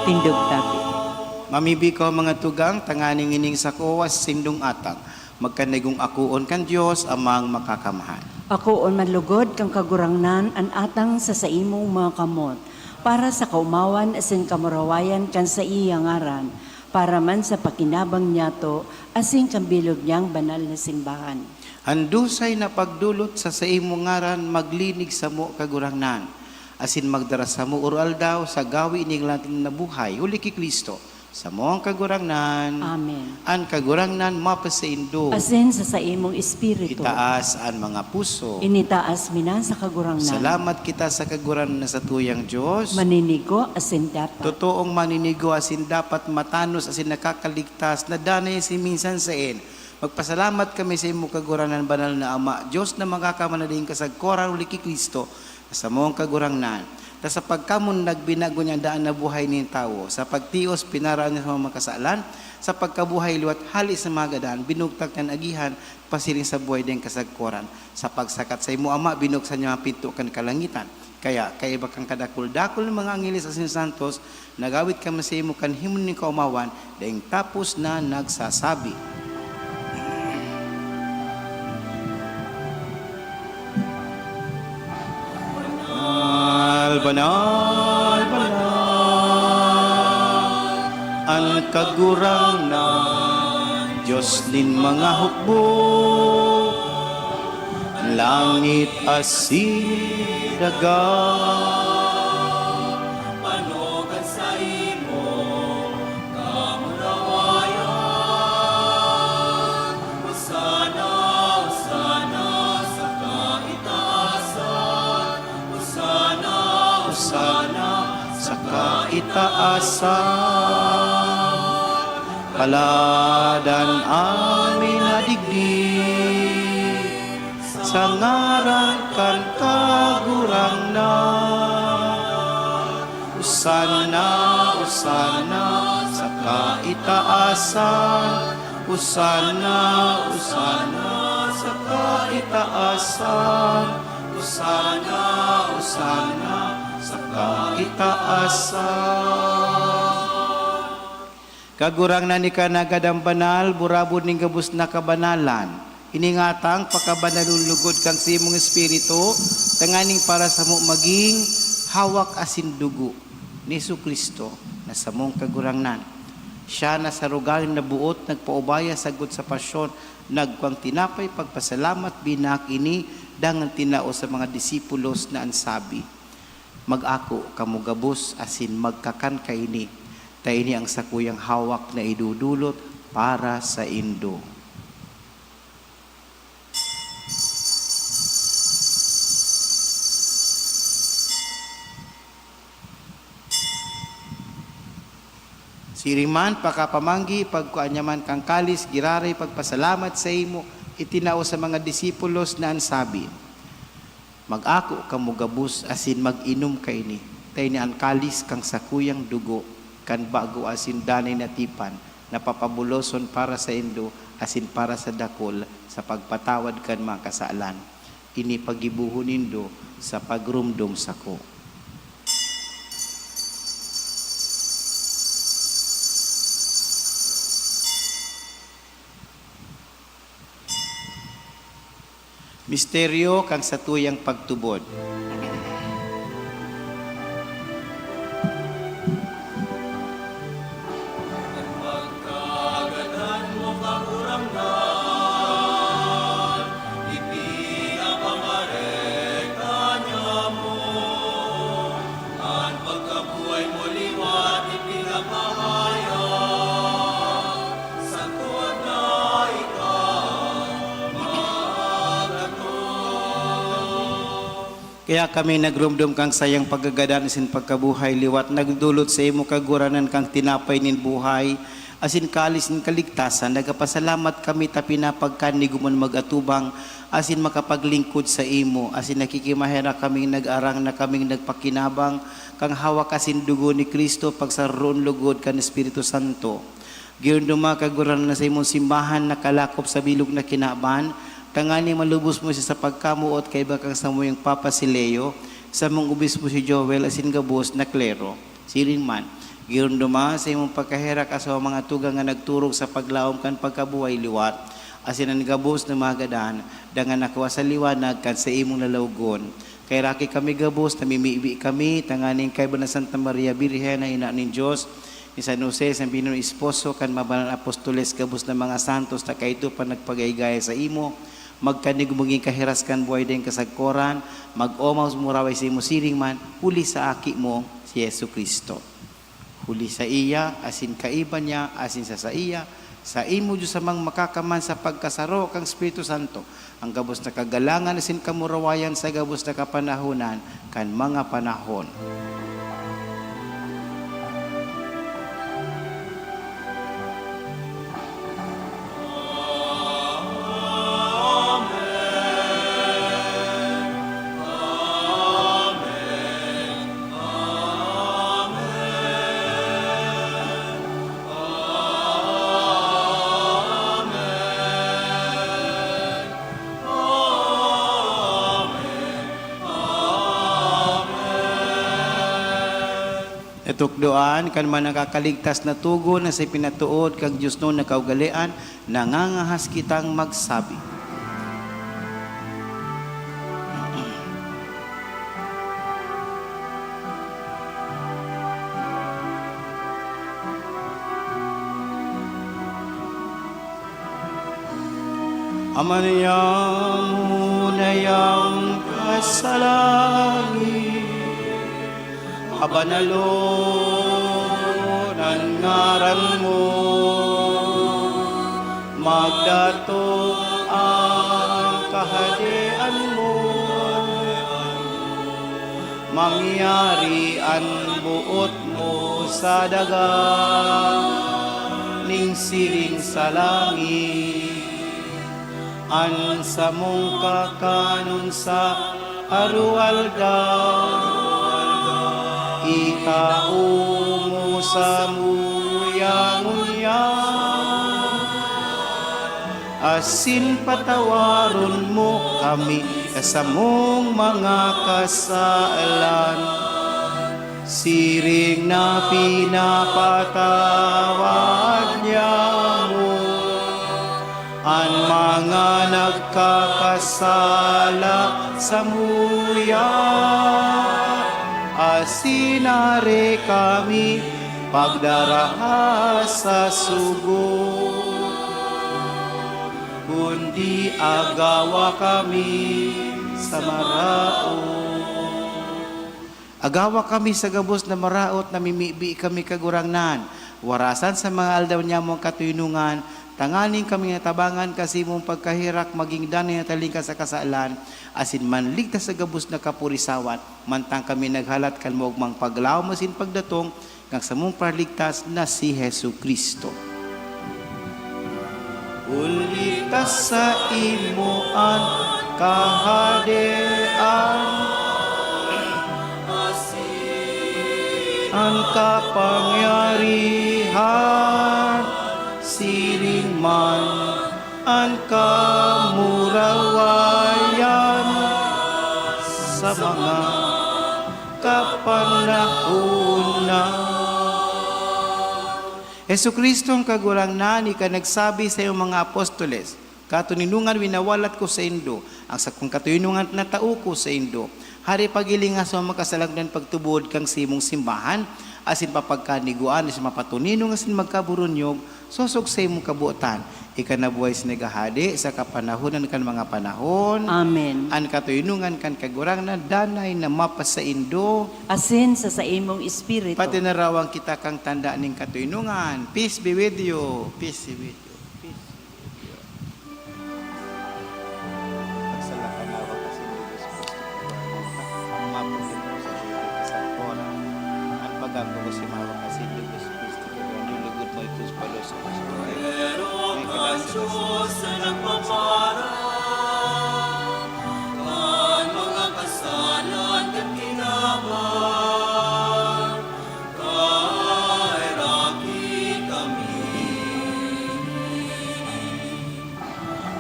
Tindog tabi. Mamibi ko, mga tugang, tanganing ining sakowa sa sindong atang magkanigong akoon kan Dios Amang Makakamhan. Akoon man lugod kan Kagurangnan an atang sa saimong mga kamot, para sa kaomawan asin kamurawayan kan saiyang ngaran, para man sa pakinabang niyato asin kan bilog niyang banal na simbahan. An dusay na pagdolot sa saimong ngaran maglinig samo, Kagurangnan, asin magdara samo oro-aldaw sa gawi nin langit na buhay, huli ki Cristo, samong Kagurangnan. Amen. An Kagurangnan mapasaindo. Asin sa saimong espiritu. Itaas an mga puso. Initaas mi na sa Kagurangnan. Salamat kita sa Kagurangnan na satuyang Dios. Maninigo asin dapat. Totoong maninigo asin dapat, matanos asin nakakaligtas, na danay si minsan saen. Magpasalamat kami sa imo, Kagurangnan, Banal na Ama, Dios na makakaman na daing kasagkoran, huli ki Cristo, na samong Kagurangnan. Ta sa pagkamundag, binago niya an daan na buhay nin tawo. Sa pagtios, pinaraan niya sa mga makasalan. Sa pagkabuhay liwat, hale sa mga gadan, binugtak niya an agihan, pasiring sa buhay daing kasagkoran. Sa pagsakat sa imo, Ama, binuksan niya ang pinto kan kalangitan. Kaya, kaiba kan kadakul-dakul na mga angheles asin santos, nag-awit kami sa imo kan himno nin kaomawan, daing tapos na nagsasabi, "Banal, banal, banal, an Kagurangnan, Dios nin mga hukbo, langit asin daga." Panogan sa imo kamurawayan. Hosana, Hosana sa kaitaasan. Hosana, Hosana sa kaitaasan. Paladan an minadigdi sa ngaran kan Kagurangnan. Hosana, Hosana sa kaitaasan. Hosana, Hosana sa kaitaasan. Hosana, Hosana sa kaitaasan. Kagurangnan, ika na gad an banal, burabod nin gabos na kabanalan. Ini ngatang pakabanalon logod kan saimong Espiritu, tanganing para samo magin hawak asin dugo ni Jesu-Cristo na samong Kagurangnan. Siya na sa rogayon na boot nagpaubaya sagkod sa pasyon, nagkuang tinapay, pagpasalamat, binaak ini, dangan tinao sa mga disipulos na an sabi, "Mag-ako kamo gabos asin magkakan kaini, ta ini an sakuyang hawak na idodolot para saindo." Siring man, pakapamanggi, pagkua niya man kan kalis, giraray, pagpasalamat saimo, itinao sa mga disipulos na an sabi, "Mag-ako kamo gabos asin mag-inom kaini, ta ini an kalis kan sakuyang dugo kan bago asin danay na tipan, na papabuloson para saindo asin para sa dakul sa pagpatawad kan mga kasalan. Ini paggibohon nindo sa pagromdom sako." Misteryo kan satuyang pagtubod. An pagkagadan mo, Kagurangnan, ipinapamareka niya mo. An pagkabuhay mo liwat ipinapahayag, sagkod na ikaw maghatod. Kaya kami nagromdom kan saiyang pagkagadan asin pagkabuhay liwat, nagdolot saimo, Kagurangnan, kan tinapay nin buhay, asin kalis nin kaligtasan. Nagapasalamat kami ta pinapagkan nindo man mag-atubang asin makapaglingkod saimo, asin nakikimaherak kaming nag-arang na kaming nagpakinabang kan hawak asin dugo ni Cristo, pagsaroroon logod kan Espiritu Santo. Giromdoma, Kagurangnan, na saimong simbahan nakalakop sa bilog na kinaban, tanganing malubos mo siya sa pagkamoot kaiba kan samuyang Papa si Leo, samong obispo si Joel, asin gabos na klero. Siring man, giromdoma sa imong pagkaherak asin mga tugang na nagturog sa paglaom kan pagkabuhay liwat, asin an gabos na mga gadan, dangan nakua sa liwanag kan saimong lalawgon. Kaheraki kami gabos, namimibi kami, tanganing kaiba na Santa Maria Birhen na Ina nin Dios, ni San Jose, sa binong esposo, kan mga banal na apostoles, gabos na mga santos na kaidto pa nagpagaygay saimo, Magkanig magin kahiras kan buhay daing kasagkoran, mag-omaw sumuraway sa imo siring man, huli sa Aki mo, si Jesu-Cristo. Huli saiya, asin kaiba niya, asin sa saiya, saimo, Dios Amang makakaman sa pagkasaro kan Espiritu Santo, an gabos na kagalangan asin kamurawayan sa gabos na kapanahonan kan mga panahon. Natukdoan kan mga nakakaligtas na togon na sa pinatood kan Dios na kaugalean, nangangahas kitang magsabi. Ama niyamo na iyang kasalangi, abanalon an ngaran mo, magdatong an kahadean mo, mangyari an boot mo sa daga ning siring sa langit. An samong kakanon sa aroaldaw, itao mo samo ngunyan, asin patawaron mo kami sa samong mga kasalan, siring na pinapatawad niamo an mga nagkakasala samuya, asin dai kami pagdaraha sa sugo, kundi agawa kami sa maraot. Agawa kami sa gabos na maraot, namimibi kami, Kagurangnan. Warasan sa mga aldaw niyamong katoninongan, tanganing kami natabangan kan saimong pagkaherak, magin danay na talingkas sa kasalan, asin manligtas sa gabos na kapurisawan, mantang kami naghalat kan maogmang paglaom asin pagdatong kan samong Paraligtas na si Jesu-Cristo. Huli ta saimo an kahadean, an kapangyarihan, siring man an kamurawayan sa mga kapanahonan. Jesu-Cristo, an Kagurangnan, ika nagsabi sa iyong mga apostoles, "Katoninongan winawalat ko saindo, an sakong katoninongan tinatao ko saindo." Hare, paghilinga sa mga kasalanan pagtubod kan saimong simbahan, asin papagkanigwaan sa mapatoninong asin magkaburunyog, sosog sa imong kabotan. Ika na buhay sa naghahade sa kapanahonan kan mga panahon. Amen. An katoninongan kan Kagurangnan danay na mapasaindo. Asin sa saimong espiritu. Patinarawan kita kan tanda nin katoninongan. Peace be with you. Peace be with you. Peace be with you. Pagsalakan na ako kasi ni Diyos Kristo. Ang mapulot ko sa Diyos sa oras. Ang pagkakabos si Mawa kasi ni Diyos Kristo. Ang lulugod mo ito sa palos ko sa buhay. May kalasa ka sa Diyos. Kan mga kasalan kan kinaban, kaheraki kami.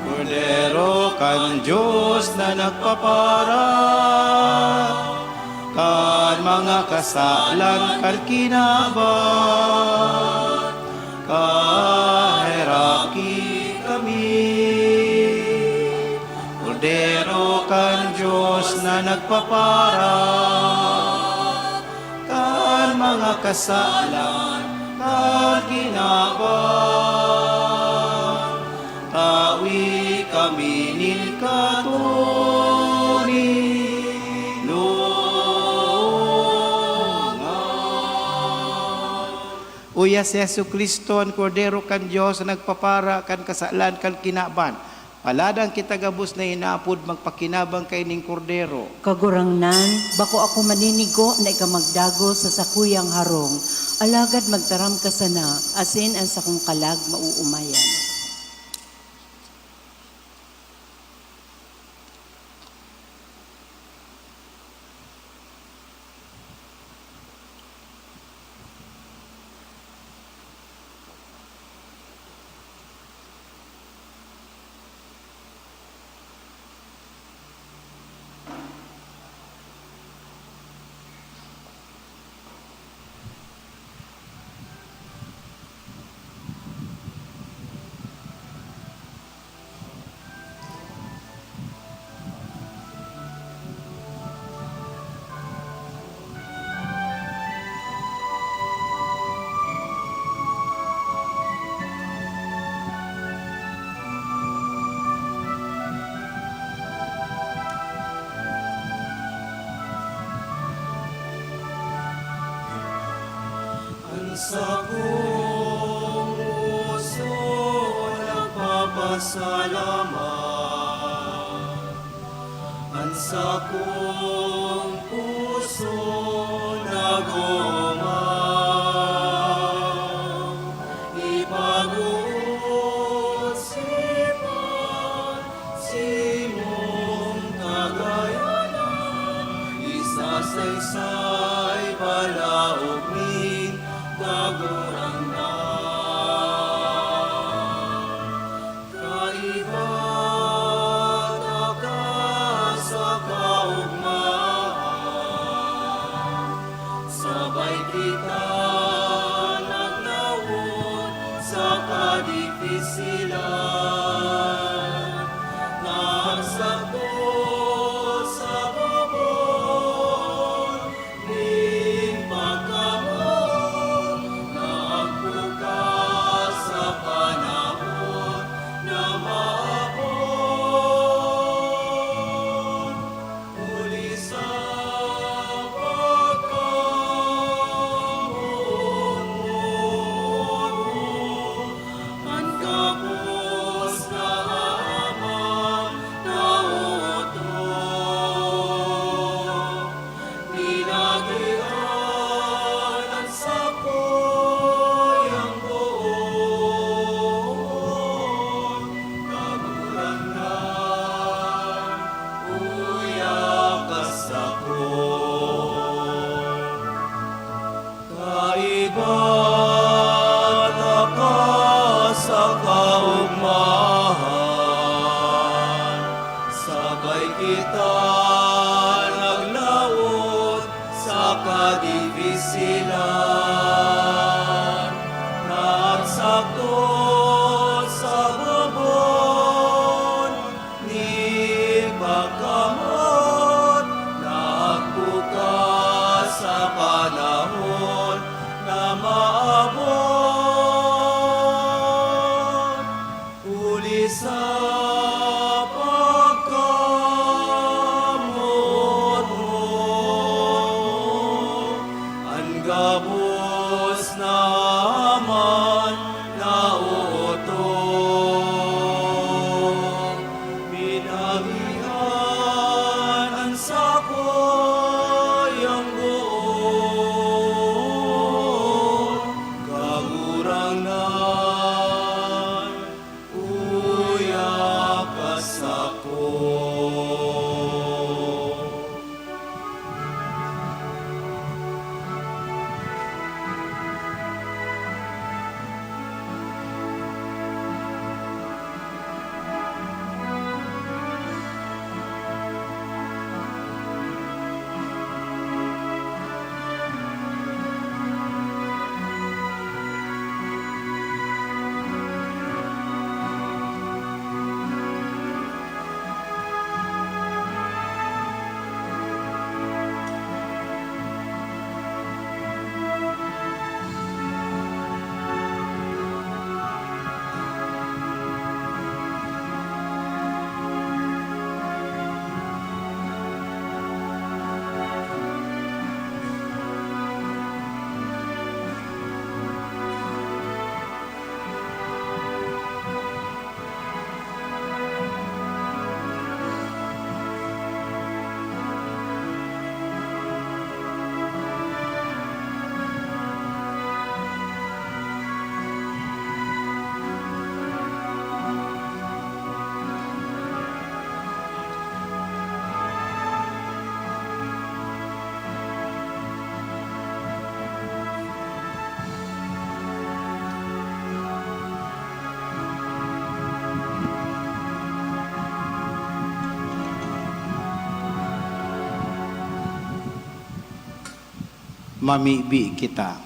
Kordero kan Dios na nagpapara kan mga kasalan kan kinaban, kaheraki kami. Kordero kan Dios na nagpapara kan mga kasalan kan kinaban, tawi kami Uya si Jesu-Cristo, an Kordero kan Dios na nagpapara kan kasalan kan kinaban. Palad an kita gabos na inaapod magpakinabang kaining Kordero. Kagurangnan, bako ako maninigo na ika magdagos sa sakuyang harong, alagad magtaram ka sana, asin an sakong kalag maoomayan. An sakong puso nagpapasalamat. An sakong puso nag-oomawon, ipag-uot si Simon Tagayanan, isasaysay balaog nin Kagurangnan. Kaiba taka sa kaogmahan, sabay Mamibi kita.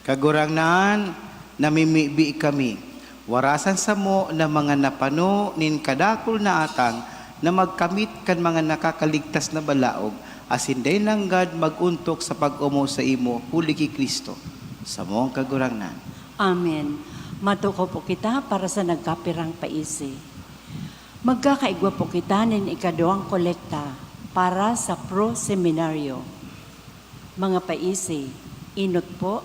Kagurangnan, namimibi kami. Warasan samo na mga napano nin kadakul na atang na magkamit kan mga nakakaligtas na balaog, asin dai nanggad mag-ontok sa pag-omaw saimo huli ki Cristo, samong Kagurangnan. Amen. Matuko po kita para sa nagkapirang paisi. Magkakaigwa po kita nin ikaduwang kolekta para sa Pro Seminario. Mga paisi, enot po,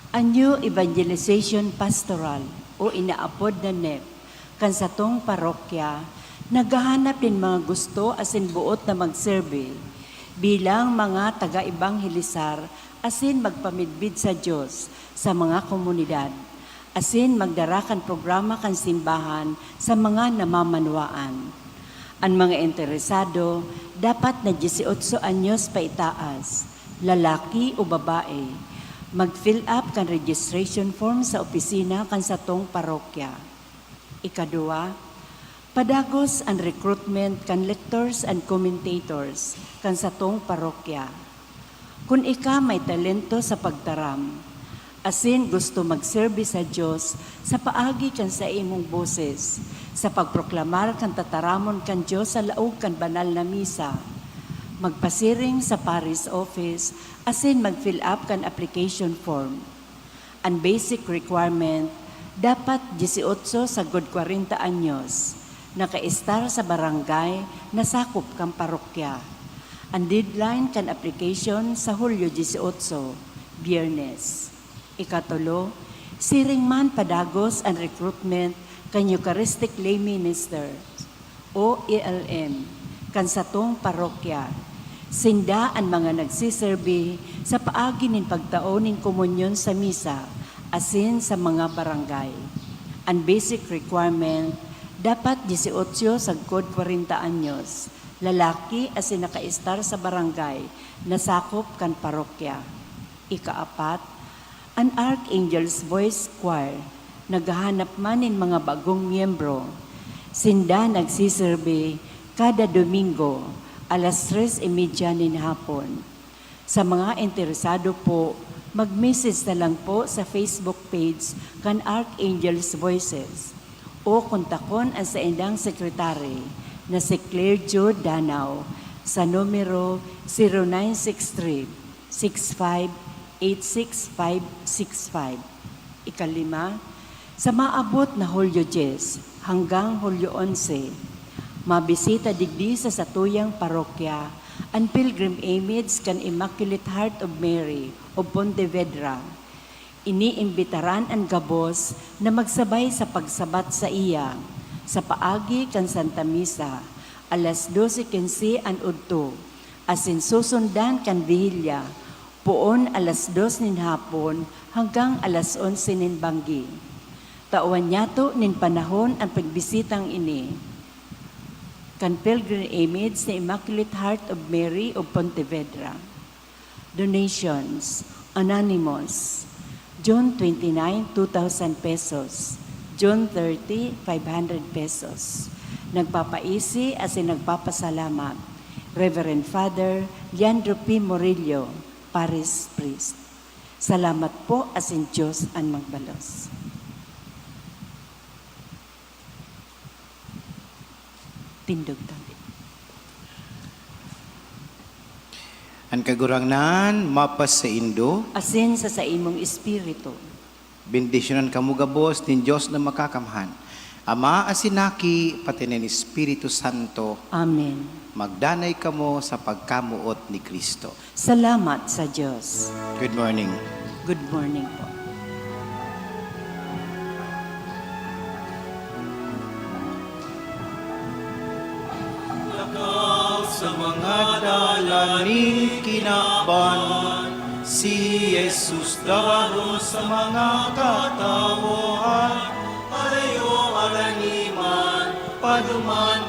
an New Evangelization Pastoral o inaapod na nep kan satong parokya naghahanap nin mga gusto asin boot na magserbi bilang mga taga-ebanghelisar asin magpamidbid sa Dios sa mga komunidad, asin magdara kan programa kan simbahan sa mga namamanwaan. An mga interesado dapat na dieciocho anyos paitaas, lalaki o babae. Mag-fill up kan registration form sa opisina kan satong parokya. Ikaduwa, padagos an recruitment kan lectors and commentators kan satong parokya. Kun ika may talento sa pagtaram, asin gusto magserbi sa Dios sa paagi kan saimong boses, sa pagproklamar kan tataramon kan Dios sa laog kan banal na misa, magpasiring sa parish office asin mag-fill up kan application form. An basic requirement, dapat dieciocho sagkod kwarenta anyos, nakaestar sa barangay na sakop kan parokya. An deadline kan application sa Hulyo dieciocho, Biyernes. Ikatulo, siring man padagos an recruitment kan Eucharistic Lay Minister o E L M, kan satong parokya. Sinda an mga nagsiserbi sa paagi nin pagtao nin komunyon sa misa asin sa mga barangay. An basic requirement, dapat dieciocho sagkod kwarenta anyos, lalaki asin nakaestar sa barangay na sakop kan parokya. Ikaapat, an Archangel's Voice Choir naghahanap man nin mga bagong miyembro. Sinda nagsiserbi kada Domingo, alas tres y media nin hapon. Sa mga interesado po, mag-message na lang po sa Facebook page kan Archangel's Voices o kontakon an saindang sekretary na si Claire Jo Danao sa numero zero nine six three, six five eight six five six five. Ikalima, sa maabot na Hulyo dyes hanggang Hulyo onse, mabisita digdi sa satuyang parokya an pilgrim image kan Immaculate Heart of Mary of Pontevedra. Iniimbitaran an gabos na magsabay sa pagsabat saiya sa paagi kan Santa Misa, alas dose quince an udto, asin susundan kan Vigilya, poon alas dos nin hapon hanggang alas onse nin banggi. Tawan niyato nin panahon an pagbisitang ini kan pilgrimage ni Immaculate Heart of Mary of Pontevedra. Donations, anonymous, June twenty-nine, two thousand pesos, June thirty, five hundred pesos. Nagpapaisi asin nagpapasalamat, Reverend Father Leandro P. Murillo, Parish Priest. Salamat po asin Diyos an magbalos. Tindog tabi. An Kagurangnan mapasaindo. Asin sa saimong espiritu. Bendisyonan kamo gabos nin Dios na Makakamhan, Ama asin Aki, pati nin Espiritu Santo. Amen. Magdanay kamo sa pagkamoot ni Cristo. Salamat sa Diyos. Good morning. Good morning po. Lakaw sa mga dalan nin kinaban, si Jesus dararon sa mga katawohan. Palayo, harani man, paduman,